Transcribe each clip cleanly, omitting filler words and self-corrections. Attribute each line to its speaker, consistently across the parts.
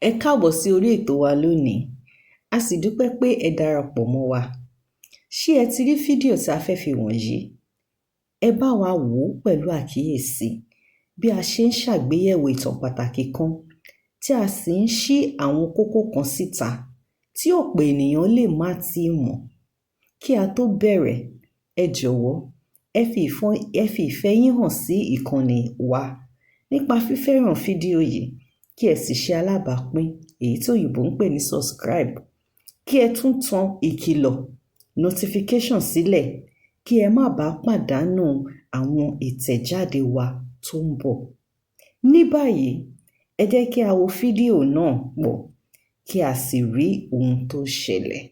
Speaker 1: Ẹ káàbọ̀ sí orí ètò wa lónìí, a sì dúpẹ́ pé ẹ darapọ̀ mọ́ wa. Ṣé ẹ ti rí fídíò tí a fẹ́ fi wọ̀nyí? Ẹ bá wa wò ó pẹ̀lú àkíyèsí bí a ṣe ń ṣàgbéyẹ̀wò ìtàn pàtàkì kan, tí a sì ń ṣí àwọn kókó kan síta tí ọ̀pọ̀ ènìyàn lè má tíì mọ̀. Kí a tó bẹ̀rẹ̀, ẹ jọ̀wọ́, ẹ fi ìfẹ́ yín hàn sí ìkànnì wa nípa fífẹ́ràn fídíò yìí, kí ẹ sì ṣe alábàápín, èyí tí òyìnbó ń pè ní subscribe, kí ẹ tún tan ìkìlọ̀ notification sílẹ̀ kí ẹ má bàa pàdánù àwọn ìtẹ̀jáde wa tó ń bọ̀. Ní báyìí, ẹ jẹ́ kí a wo fídíò náà pọ̀, kí a sì rí ohun tó ṣẹlẹ̀.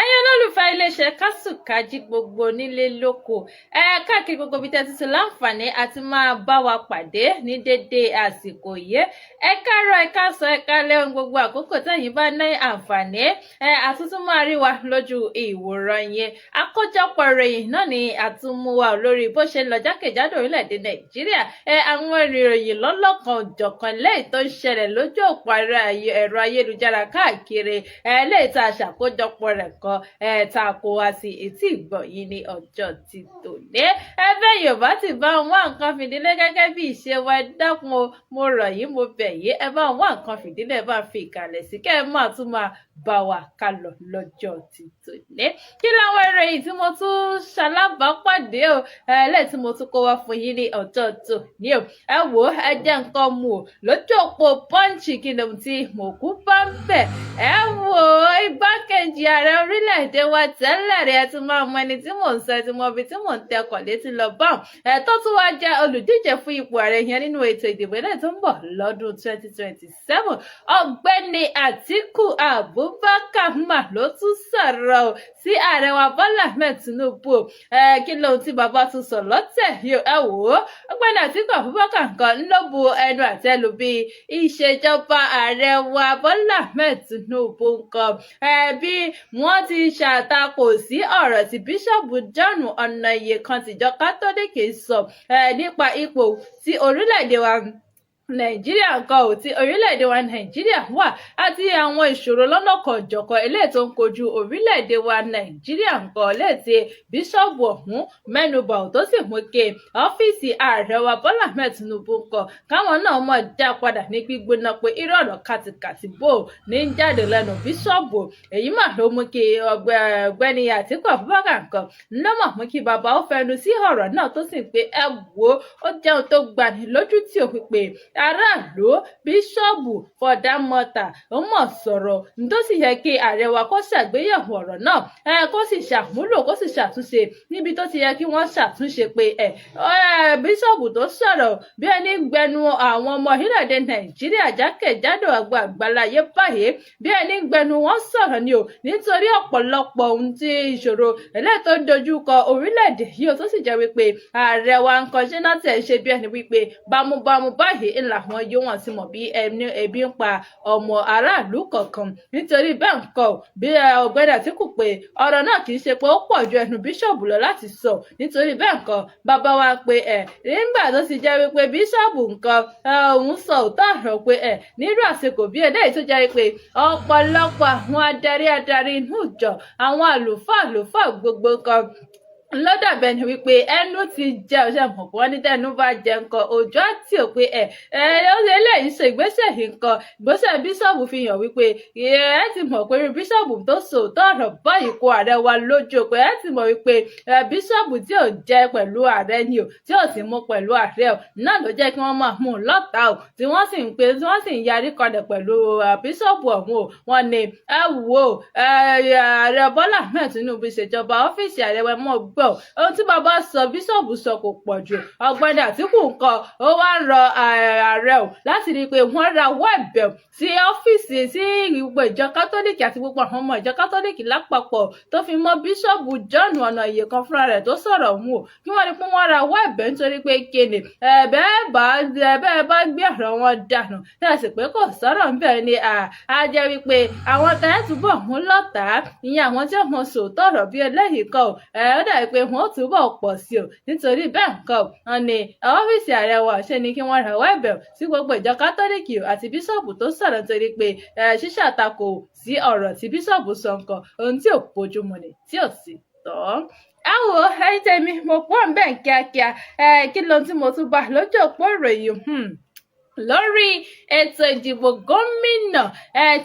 Speaker 2: Ẹ̀yin olólùfẹ́ iléeṣẹ́ Kásùkájí gbogbo nílé lóko, ẹ káàkiri gbogbo ibi tẹ́ ti ti láǹfààní àti máa bá wa pàdé ní dédé àsìkò yìí, ẹ káàárọ̀, ẹ káàsán, ẹ káalẹ́, ohun gbogbo àkókò tẹ̀yin bá ní àǹfààní ẹ àtúntún máa rí wa lójú ìwòran yẹn. Àkójọpọ̀ ìròyìn náà ni àtúnmú wa lórí bó ṣe ń lọ jákèjádò orílẹ̀-èdè Nàìjíríà. Ẹ àwọn ìròyìn lọ́lọ́kan òjọ̀kan lẹ́yìn tó ń ṣẹlẹ̀ lójú òpó ẹ̀rọ ayélujára káàkiri, ẹ lẹ́yìn tá a ṣàkójọpọ̀ rẹ̀ kan ẹ tá a kó wá sí etí ìgbọ̀ yìí ní ọjọ́ ti tòní. Ẹ bẹ́ẹ̀ Yorùbá ti bá ń wá nǹkan fìdílé gẹ́gẹ́ bí ìṣe wa. Ẹ dákun o, mo rọ̀ yín, mo bẹ̀ yín, ẹ bá ń wá nǹkan fìdílé, ẹ bá fi ìkàlẹ̀ sí kẹ́ ẹ máa tún máa bá wa ká lọ lọ́jọ́ ti tòní. Kí láwọn ìròyìn tí mo tún ṣalábàápàdé o lẹ́yìn tí mo tún kó wá fún yín ní ọjọ́ tòní o? Ẹ wò ó, ẹ jẹ́ nǹkan mu o lójú òpó Punch. Kí ni ohun tí mo kú bá ń bẹ̀? Ẹ wò ó, igbákejì ààrẹ orílẹ̀-èdè wa tẹ́lẹ̀ rí, ẹ tún máa mọ ẹni tí mò ń sọ, ẹ ti mọ ibi tí mò ń tẹkọ̀ létí lọ bá ẹ, tó tún wá jẹ́ olùdíje fún ipò ààrẹ yẹn nínú ètò ìdìbò eléyìí tó ń bọ̀ lọ́dún 2027, Ọ̀gbẹ́ni Àtíkù Abubakar mà ló tún sọ̀rọ̀ sí ààrẹ wa Bọ́lá Ahmed Tinubu. Ẹ kí lóhun tí bàbá tún sọ lọ́tẹ̀ yìí? Ẹ wò ó, Ọ̀gbẹ́ni Àtíkù Abubakar nǹkan ló bu ẹnu àtẹ́ lù bí ìṣèjọba ààrẹ wa Bọ́lá Ahmed Tinubu nǹkan ẹ bí wọ́n ti ṣàtakò sí ọ̀rọ̀ tí Bíṣọ̀bù John Ọ̀nàyèkan tìjọ Kátólíìkì sọ nípa ipò tí orílẹ̀-èdè wa Nàìjíríà nǹkan ò tí orílẹ̀-èdè wa Nàìjíríà wà àti àwọn ìṣòro lọ́lọ́kan-ò-jọ̀kan eléyìí tó ń kojú orílẹ̀-èdè wa Nàìjíríà nǹkan eléyìí tí bíṣọ̀bù ọ̀hún mẹ́nubà, tó sì mú kí ọ́fíìsì ààrẹ wa Bọ́lá Ahmed Tinubu nǹkan káwọn náà mọ̀ dá padà ní gbígbóná pé irú ọ̀rọ̀ kàtìkàtì bò ní jáde lẹ́nu bíṣọ̀bù. Èyí mà ló mú kí ọ̀gbẹ́ni Àtíkù Abubakar nǹkan lọ́mọ̀ mú kí bàbá ó fẹnu sí ọ̀rọ̀ náà, tó sì pé ẹ wò ó, jẹun tó gbani lójú tí ò pípé aráàlú, bíṣọ́ọ̀bù fọ̀dàmọ́tà ó mọ̀ sọ̀rọ̀ tó sì yẹ kí ààrẹ wa kó ṣàgbéyẹ̀wò ọ̀rọ̀ náà, ẹ kó sì ṣàmúlò, kó sì ṣàtúnṣe níbi tó ti yẹ kí wọ́n ṣàtúnṣe, pé ẹ bíṣọ́ọ̀bù tó sọ̀rọ̀ bí ẹni gbẹnu àwọn ọmọ orílẹ̀-èdè Nàìjíríà jákèjádò àgbà àgbáláyé báyìí, bí ẹni gbẹnu wọn sọ̀rọ̀ ni o, nítorí ọ̀pọ̀lọpọ̀ ohun tí ìṣòro eléyìí tó dojú kọ orílẹ̀-èdè yìí ó, tó sì jẹ́ wípé ààrẹ wa ń kọjá náà tẹ̀ ṣe bí ẹni wípé bámúbámú báyìí ńlá wọn yóò wọ́n ti mọ̀ bí ẹni ebi ń pa ọmọ aráàlú kọ̀ọ̀kan. Nítorí bẹ́ẹ̀ ńkọ́, bí ọ̀gbẹ́ni Àtíkù pé ọ̀rọ̀ náà kì í ṣe pé ó pọ̀ ju ẹnu bíṣọ̀bù lọ láti sọ. Nítorí bẹ́ẹ̀ ńkọ́, bàbá wa pé ẹ̀ nígbà tó ti jẹ́ wípé bíṣọ̀bù nǹkan òun sọ òótọ́ ọ̀rọ̀ pé ẹ̀ nírú àsìkò bí eléyìí tó jẹ́ wípé ọ̀pọ̀lọpọ̀ àwọn adarí inú ìjọ, àwọn àlùfáà gbogbo kan ló dàbẹ̀ ni wípé ẹnu ti jẹ ọṣẹ mọ̀ wọ́n ní tẹnu bá jẹ nǹkan òjò àti òpin ẹ̀ ẹ̀ eléyìí ṣe ìgbésẹ̀ nǹkan. Ìgbésẹ̀ bíṣọ̀bù fi hàn wípé ẹ ti mọ̀ pé bíṣọ̀bù tó sòótọ́ ọ̀rọ̀ báyìí kó ààrẹ wa lójú, pé ẹ ti mọ̀ wípé bíṣọ̀bù tí ò jẹ́ pẹ̀lú ààrẹ ni o, tí ò sì mú pẹ̀lú ààrẹ o náà ló jẹ́ kí wọ́n máa mú un lọ́tàá o, tí wọ́n sì ń pè, tí wọ́n sì ń yarí kalẹ̀ pẹ̀lú bíṣọ̀bù ọ̀hún o. Wọ́n ní ẹ wò ó, ààrẹ Bọ́lá Ahmed Tinubu, ìṣèjọba ọ́fíìsì ààrẹ wa, mọ́ gbọ́ ohun tí bàbá sọ, bíṣọ̀bù sọ kò pọ̀ jù. Ọ̀gbẹ́ni Àtíkù nǹkan ó wá ń rọ ààrẹ o láti rí i pé wọ́n rawọ́ ẹ̀bẹ̀ sí ọ́fíìsì, sí gbogbo ìjọ Kátólíìkì àti gbogbo àwọn ọmọ ìjọ Kátólíìkì lápapọ̀, tó fi mọ́ Bíṣọ̀bù John Ọ̀nàyèkan fúnra rẹ̀ tó sọ̀rọ̀ ọ̀hún o, kí wọ́n rí pé wọ́n rawọ́ ẹ̀bẹ̀, nítorí pé kéde ẹ̀bẹ̀ bá gbé ọ̀rọ̀ wọn dànù tẹ̀sí pé kò sọ̀rọ̀ ńbẹ̀ ni á jẹ́ wípé àwọn tẹ́ túbọ̀ mú lọ́tàá, ìyẹn àwọn tí wọ́n sòótọ́ ọ̀rọ̀ bí eléyìí kọ́ ẹ̀ ó dàbí. pé wọ́n túbọ̀ pọ̀ sí o. Nítorí bẹ́ẹ̀ nǹkan, wọn ní ọ́fíìsì ààrẹ wa ṣe ni kí wọ́n rawọ́ ẹ̀bẹ̀ sí gbogbo ìjọ Kátólíìkì àti bíṣọ̀bù tó sọ̀rọ̀, nítorí pé ṣíṣàtakò sí ọ̀rọ̀ tí bíṣọ̀bù sọ nǹkan ohun tí ò bójúmu ni, tí ò sì tọ́. Ẹ wo, ẹ̀yin tèmi, mo pọ̀ ń bẹ̀ kíákíá. Ẹ kí lóhun tí mo tún bá lójú òpó ìròyìn lórí ètò ìdìbò gómìnà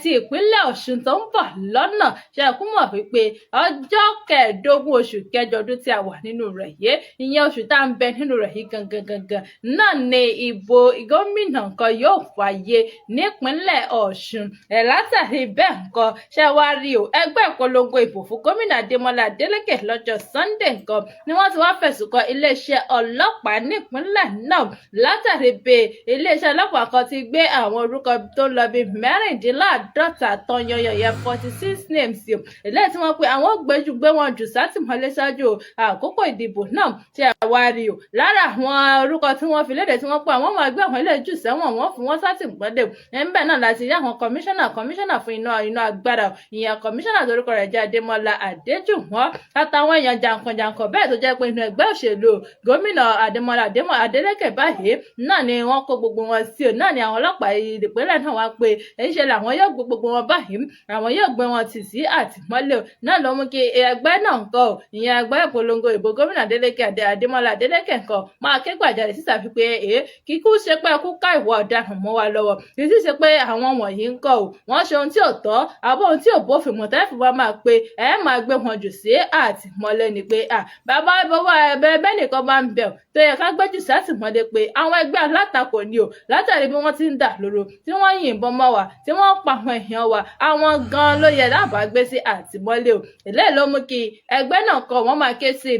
Speaker 2: ti ìpínlẹ̀ Ọ̀ṣun tó ń bọ̀ lọ́nà? Ṣe kú mọ̀ wípé ọjọ́ 15 oṣù kẹjọ ọdún tí a wà nínú rẹ̀ yé, ìyẹn oṣù tá à ń bẹ nínú rẹ̀ yìí gangan gangan náà ni ìbò gómìnà kan yóò wáyé nípínlẹ̀ Ọ̀ṣun. Látàrí bẹ́ẹ̀ nǹkan, ṣe wá rí o, ẹgbẹ́ ìpolongo ìbò fún gómìnà Adémọ́lá Adélékè lọ́jọ́ Sunday nǹkan ni wọ́n ti wá fẹ̀sùn kan iléeṣẹ́ ọlọ́pàá nípínlẹ̀ náà, látàrí bí iléeṣẹ́ ọlọ́pàá kan ti gbé àwọn orúkọ tó ń lọ bíi 46 tán yanyan yẹn, 46 names, eléyìí tí wọ́n pe àwọn gbẹ́jú gbé wọn jù sátìmọ́lé ṣáájú àkókò ìdìbò náà. Tí a wá rí o, lára àwọn orúkọ tí wọ́n fi léde tí wọ́n pe àwọn máa gbé àwọn ilé jù sẹ́wọ̀n, wọ́n fún wọn sátìmọ́lé ńbẹ̀ náà láti rí àwọn kọmíṣánná fún iná agbára, ìyẹn kọmíṣánná torúkọ rẹ̀ jẹ́ Adémọ́lá Adéjùwọ̀n, àtàwọn èèyàn jàǹkànjàǹkàn bẹ́ẹ̀ tó jẹ́ pé inú ẹgbẹ́ òṣèlú gómìnà Adémọ́lá Adélékè báyìí náà ni wọ́n kó gbogbo wọn sí o. Náà ni àwọn ọlọ́pàá ìpínlẹ̀ náà wá pé ńṣe làwọn yóò gbé gbogbo wọn báyìí, àwọn yóò gbé wọn tì sí àtìmọ́lé o. Náà ló mú kí ẹgbẹ́ náà ń kọ́ o, ìyẹn ẹgbẹ́ ìpolongo ìbò gómìnà Adélékè, Adémọ́lá Adélékè ńkọ́, máa ké gbàjarè síta fi pé èé kíkú ṣe pé ẹkú ká ìwà ọ̀daràn mọ́ wa lọ́wọ́, kì í sì ṣe pé àwọn wọ̀nyí ń kọ́ o, wọ́n ṣe ohun tí ò tọ́ àbọ̀ ohun tí ò bófin mu tẹ́fì wá máa pé ẹ máa gbé wọn jù sí àtìmọ́lé ni pé bàbá bàbá ẹbẹ bẹ́ẹ̀ nìkan bá ń bẹ̀ tó yẹ ká gbẹ́jù sátìmọ́lé pé àwọn ẹgbẹ́ alátakò ni o, látàrí bí wọ́n ti ń dà lóru, tí wọ́n yìnbọn mọ́ wa, tí wọ́n pa àwọn èèyàn wa, àwọn gan-an ló yẹ lábàá gbé sí àtìmọ́lé o. Eléyìí ló mú kí ẹgbẹ́ náà kọ wọ́n máa ké sí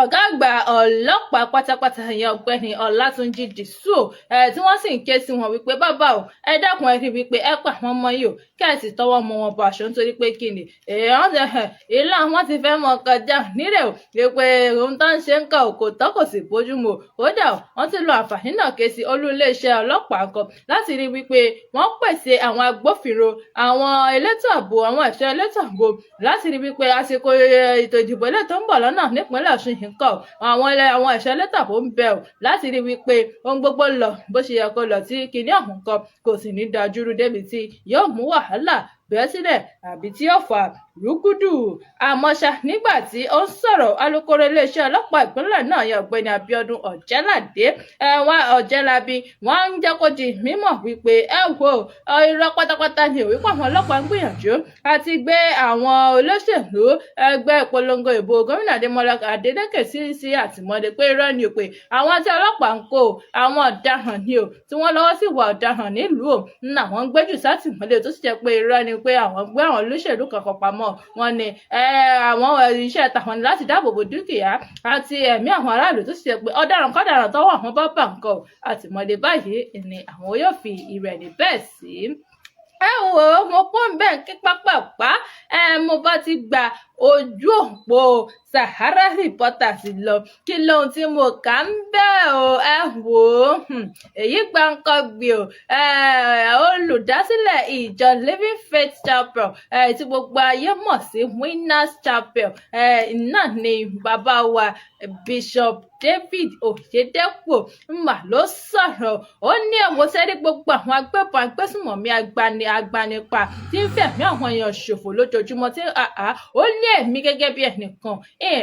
Speaker 2: ọ̀gá àgbà ọlọ́pàá pátápátá, ìyẹn ọ̀gbẹ́ni Ọlátúnjí Dìsù, tí wọ́n sì ń ké sí wọn wípé bàbá o, ẹ dákun, ẹ rí wípé ẹ pa àwọn ọmọ yìí o, kẹ́ ẹ sì tọwọ́ mọ wọn bọ aṣọ, nítorí pé kí ni èèyàn ìlú àwọn ti fẹ́ mọ kọjá nírè o, wípé ohun tó ń ṣe ń kọ kò tọ́, kò sì bójúmu. Kódà wọ́n ti lo àǹfààní náà ké sí olú iléeṣẹ́ ọlọ́pàá kan láti rí wípé wọ́n pèsè àwọn agbófinró, àwọn elétò ààbò, àwọn ẹ̀ṣọ́ elétò ààbò, láti rí wípé àsìkò ètò ìdìbò eléyìí tó ń bọ̀ lọ́nà nípínlẹ̀ Ọ̀ṣun yìí kọ̀, àwọn ilẹ̀ àwọn ẹ̀ṣọ́ elétò ààbò ń bẹ ò, láti rí wípé ohun gbogbo lọ bó ṣe yẹ kó lọ, tí kinní ọ̀hún kan kò sì ní dájúrú débi tí yóò mú wàhálà bẹ́ sílẹ̀ àbí tí yóò fà rúgúdù. Àmọ́ ṣá, nígbà tí ó ń sọ̀rọ̀, alūkkóró iléeṣẹ́ ọlọ́pàá ìpínlẹ̀ náà yẹn, ọ̀gbẹ́ni Abíọ́dún Ọ̀jẹ́ládé ẹ̀wọ̀n Ọ̀jẹ́lábí, wọ́n ń jẹ́ kó di mímọ̀ wípé ẹ wo, irọ́ pátápátá ni wípé àwọn ọlọ́pàá ń gbìyànjú àti gbé àwọn olóṣèlú ẹgbẹ́ ìpolongo ìbò gómìnà Adémọ́lá Adélékè sí àtìmọ́lé, pé irọ́ ni o, pé àwọn tí ọlọ́pàá ń kó àwọn ọ̀daràn ni o, tí wọ́n lọ́wọ́ sí ìwà ọ̀daràn nílùú o ń àwọn ń gbéjù sátìmọ́lé, tó sì jẹ́ pé irọ́ ni pé àwọn gbé àwọn olóṣèlú kankan pamọ́. Wọn ni àwọn iṣẹ́ tàwọn ni láti dáàbò bo dúkìá àti ẹ̀mí àwọn aráàlú, tó sì jẹ́ pé ọ̀daràn kọ́daràn tọ́wọ́ àwọn bá bà nǹkan o, àtìmọ́lé báyìí ni àwọn yóò fi ìrẹ̀ ní bẹ́ẹ̀ sí. Ẹ wò ó, mo kó ń bẹ́ẹ̀ kí pápápá ẹ mo bá ti gba ojú òpó Sahara Reporters lọ, kí lóhun tí mo kà ń bẹ́ o? Ẹ wò ó, èyí gbáǹkọ́gbì o. Olùdásílẹ̀ ìjọ Living Faith Chapel tí gbogbo ayé mọ̀ sí Winners Chapel náà ni bàbá wa Bishop David Oyedepo mà ló sọ̀rọ̀. Ó ní ẹ̀wọ̀ sẹ́rí gbogbo àwọn agbébọn, agbésùmọ̀mí, agbanipa tí ń fẹ̀mí àwọn èèyàn ṣòfò lójoojúmọ́ tí ó ní èmi gẹ́gẹ́ bí ẹnìkan,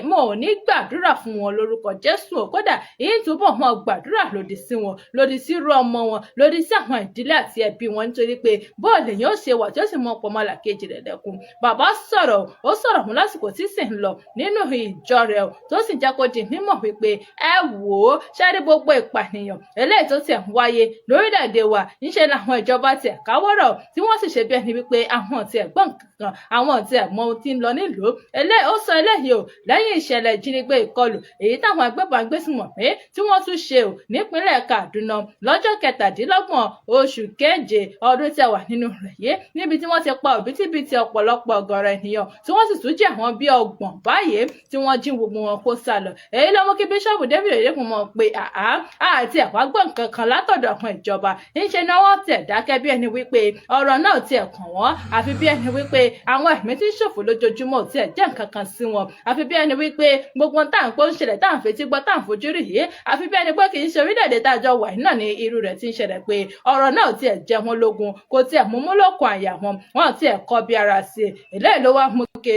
Speaker 2: mo ò ní gbàdúrà fún wọn lórúkọ Jésù. Kódà èyí túbọ̀ mọ́ gbàdúrà lòdì sí wọn, lòdì sí irú ọmọ wọn, lòdì sí àwọn ìdílé àti ẹbí wọn, nítorí pé bọ́ọ̀lù èèyàn ó ṣe wà tí ó sì mọ ọ̀pọ̀ ọmọlàkejì rẹ̀ lẹ́kùn. Bàbá sọ̀rọ̀, ó sọ̀rọ̀ fún lásìkò tí sì ń lọ nínú ìjọ rẹ̀, tó sì jẹ́ kó di mímọ̀ wípé ẹ wò ó, ṣẹ́rí gbogbo ìpànìyàn eléyìí tó tiẹ̀ ń wáyé lórílẹ̀‐èdè wa, ńṣe làwọn ìjọba tiẹ̀ káwọ́rọ̀, tí wọ́n sì ṣe bí ẹni wípé àwọn tiẹ̀ gbọ́n kankan, àwọn tiẹ̀ mọ ohun tí ń lọ nílùú. Eléyìí ó sọ eléyìí o lẹ́yìn ìṣẹ̀lẹ̀ ìjínigbé ìkọlù èyí táwọn agbébọn agbésùnmọ̀mí tí wọ́n tún ṣe o nípínlẹ̀ Kaduna lọ́jọ́ 27 oṣù keje ọdún tí a wà nínú rẹ̀ yìí, níbi tí wọ́n ti pa òbítíbitì ọ̀pọ̀lọpọ̀ ọ̀gọ̀rọ̀ ènìyàn, tí wọ́n sì tún jí àwọn bíi 30 báyìí, tí wọ́n jí gbogbo wọn kó sá lọ. Èyí ló mú kí Bíṣọ̀bù David Oyedepo mọ̀ pé àá àti ẹ̀wá gbọ́ nǹkan kan látọ̀dọ̀ àwọn ìjọba, ńṣe ni wọ́n tiẹ̀ dákẹ́ bí ẹni wípé ọ̀rọ̀ náà tiẹ̀ kàn wọ́n, àfi bí ẹni wípé àwọn ẹ̀mí tí ń ṣòfò lójoojúmọ́ ò tiẹ̀ jẹ́ nǹkan kan sí wọn, àfi bí Bí ẹni wípé gbogbo tá à ń pọ́ ń ṣẹlẹ̀, tá à ń fetí gbọ́, tá à ń fojú rí yìí, àfi bí ẹni pé kì í ṣe orílẹ̀-èdè tá a jọ wà náà ni irú rẹ̀ ti ń ṣẹlẹ̀, pé ọ̀rọ̀ náà tiẹ̀ jẹ wọn lógún, kò tiẹ̀ mú mú lókun àyà wọn, wọn tiẹ̀ kọ́ bí ara sí i. Eléyìí ló wá mú kí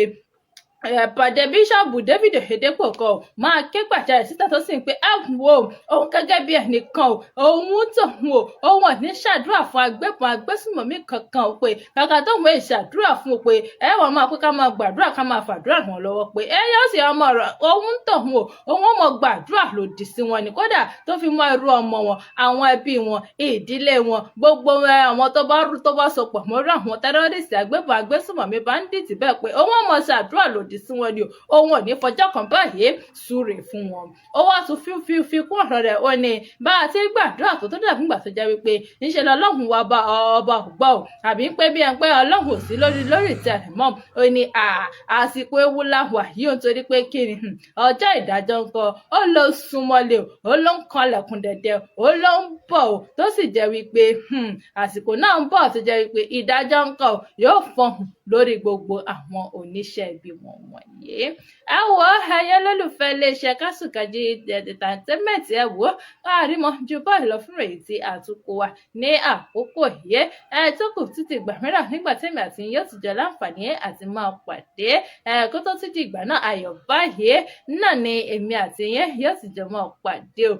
Speaker 2: pàdé Bíṣọ̀bù David Oyedepo kan máa ké gbàjarè síta, tó sì ń pé ẹ wo òun gẹ́gẹ́ bí ẹnìkan o, òun tóun o, òun ò ní ṣàdúrà fún agbébọn agbésùnmọ̀mí kankan o, pé kàkà tóun èè ṣàdúrà fún o, pé ẹ wọ́n máa pé ká máa gbàdúrà, ká máa fàdúrà ràn lọ́wọ́, pé ẹ yóò sì ọmọ ọ̀rọ̀ òun tóun o, òun ó mọ gbàdúrà lòdì sí wọn ní, kódà tó fi mọ́ irú ọmọ wọn, àwọn ẹbí wọn, ìdílé wọn, gbogbo àwọn tó bá sopọ̀ mọ́rú àwọn terrorist, agbébọn agbésùnmọ̀mí, bandit bẹ́ẹ̀, pé òun ó mọ ṣàdúrà lòdì sí wọn ni o, òun ò ní fọjọ́ kan báyìí súre fún wọn. Ó wá tún fi kún ọ̀rọ̀ rẹ̀, ó ní bá a ti gbàdúrà tó dàbí ìgbà tó jẹ́ wípé ńṣe lọ́lọ́run wa bá ọba ò gbọ́ ò, àbí pé bí ẹn pé Ọlọ́run ò sí lórí ìtẹ́ rẹ̀ mọ́. Ó ní àsìkò ewu la wà yìí, nítorí pé kí ni, ọjọ́ ìdájọ́ ńkọ́, ó lọ súnmọ́lé o, ó ló ń kanlẹ̀kùn dẹ̀dẹ̀, ó ló ń bọ̀ o, tó sì jẹ́ wípé àsìkò náà ń bọ̀ tó jẹ́ wípé ìdájọ́ ńkọ́ yóò fọhùn lórí gbogbo àwọn oníṣẹ́ ibi wọ̀nyí. Ẹ wo, ẹyẹ lólùfẹ́ iléeṣẹ́ Kásùkájí Entertainment, ẹ wo, káàrímọ ju báyìí lọ fún èyí tí àtúnkò wa ní àkókò yìí. Ẹ tó kù títí ìgbà mìíràn, nígbà tèmi àti yóò ti jọ láǹfààní àti máa pàdé. Ẹ kó tó títí ìgbà náà, ayọ̀ báyìí náà ni èmi àti yín yóò ti jọ máa pàdé o.